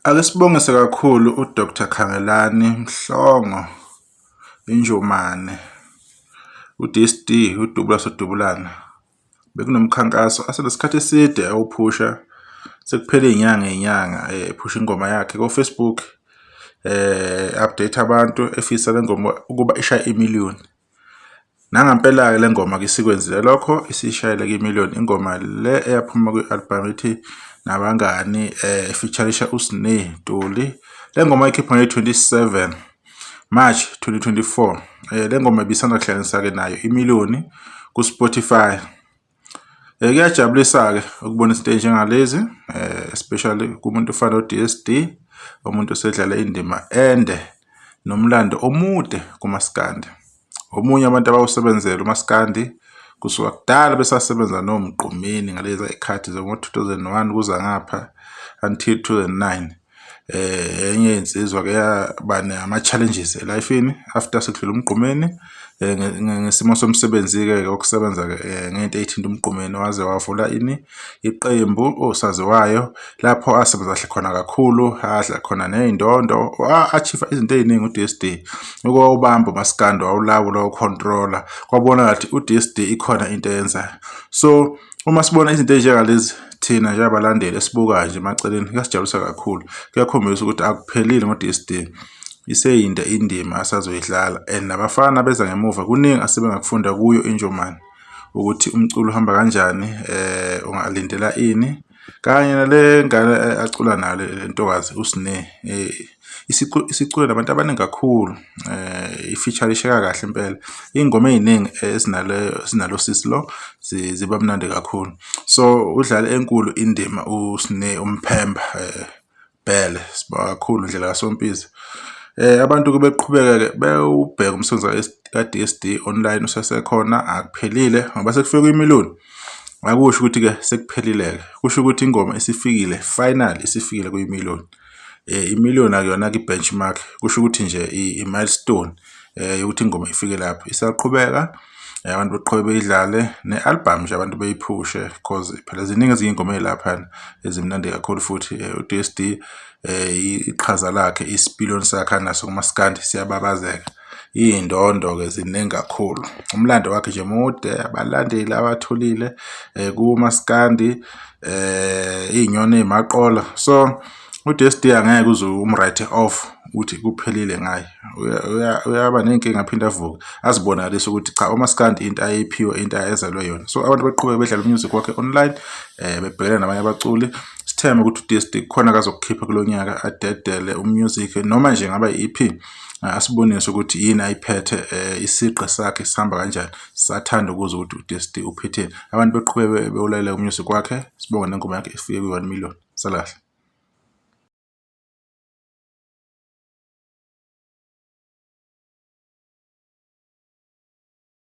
Ake sibongise kakhulu uDr Khangelani Mhlongo Injomane, uDSD, uDubula Sodubulana. Bekunomkhankaso asenesikhathi eside ewuphusha, sekuphele iy'nyanga ney'nyanga ephusha ingoma yakhe ko-Facebook, update abantu efisa le ngoma ukuba ishaye imiliyoni. Nangampela-ke le ngoma-ke isikwenzile lokho, isishayele-ke imiliyoni. Ingoma le eyaphuma kwi-album ethi Nabangani e-feature-isha uSne Ntuli. Le ngoma ikhipha ngeyi-27 March 2024. Le ngoma ibisanda kuhlanganisa-ke nayo imiliyoni ku-Spotify. Kuyajabulisa-ke ukubona izinto ey'njengalezi especially kumuntu ofana no-D_S_D, umuntu osedlale indima ende nomlando omude kumaskandi. Omunye abantu abawusebenzela umaskandi kusuka kudala besasebenza noMgqumeni ngalezi y'khathi zango-2001 kuza ngapha until 2009. Enye yeyinsizwa-ke eyaba nama-challenges e-life-ini after sekudlule uMgqumeni ngesimo somsebenzi-ke wokusebenza-ke ngey'nto ey'thinta uMgqumeni waze wavula ini, iqembu osaziwayo lapho asebenza kahle khona kakhulu, adla khona ney'ndondo, wa-achieve-a izinto ey'ningi u-D_S_D. Uke wawubamba umaskandi wawulawula wawukhontrola, kwabonakala ukuthi u-D_S_D ikhona into ayenzayo. So uma sibona izinto ey'njengalezi thina njengabalandeli esibukayo nje emaceleni kuyasijabulisa kakhulu. Kuyakhombisa ukuthi akuphelile ngo-D_S_D, iseyinde indima asazoyidlala and nabafana abeza ngemuva kuningi asebengakufunda kuyo iNjomane ukuthi umculo uhamba kanjani, ungalindela ini kanye nale ngane acula nayo le ntokazi uSne isicule nabantu abaningi kakhulu i-feature-isheka kahle impela. Iy'ngoma ey'ningi ezinalo sisi lo ziba mnandi kakhulu. So udlale enkulu indima uSne uMphemba Bhele, sibonga kakhulu ndlela kaSompisi. Abantu-ke beqhubeka-ke bewubheka umsebenzi ka-D_S_D online usasekhona akuphelile ngoba sekufike kwimiliyoni. Akusho ukuthi-ke sekuphelile-ke, kusho ukuthi ingoma isifikile final isifikile kwimiliyoni. Imiliyoni akuyona-ke i-benchmark, kusho ukuthi nje i-milestone yokuthi ingoma ifike lapho. Isaqhubeka abantu beqhubeke beyidlale ne-album nje abantu beyiphushe cause phela ziningi ezinye iy'ngoma ey'laphayana ezimnandi kakhulu futhi u-D_S_D iqhaza lakhe isipiliyoni sakhe anaso kumaskandi siyababazeka. Iy'ndondo-ke ziningi kakhulu. Umlando wakhe nje mude, abalandeli abatholile kumaskandi iy'nyoni ey'maqola. So u-D_S_D angeke uze um-write off uthi kuphelile ngaye. Uyaba ney'nkinga aphinde avuke azibonakalise ukuthi cha umaskandi into ayiphiwe into ayezelwe yona. So abantu beqhubeke bedlale u-music wakhe online bebhekene nabanye abaculi. Sithembe ukuthi u-D_S_D kukhona akazokukhipha kulo nyaka adedele u-music noma nje ngaba i-E_P asibonise ukuthi yini ayiphethe isigqi sakhe sihamba kanjani. Sathanda ukuzwa ukuthi u-D_S_D uphetheni. Abantu beqhubeke bewulalele u-music wakhe, sibonge nengoma yakhe ifike kwi-1 million. Sala kahle.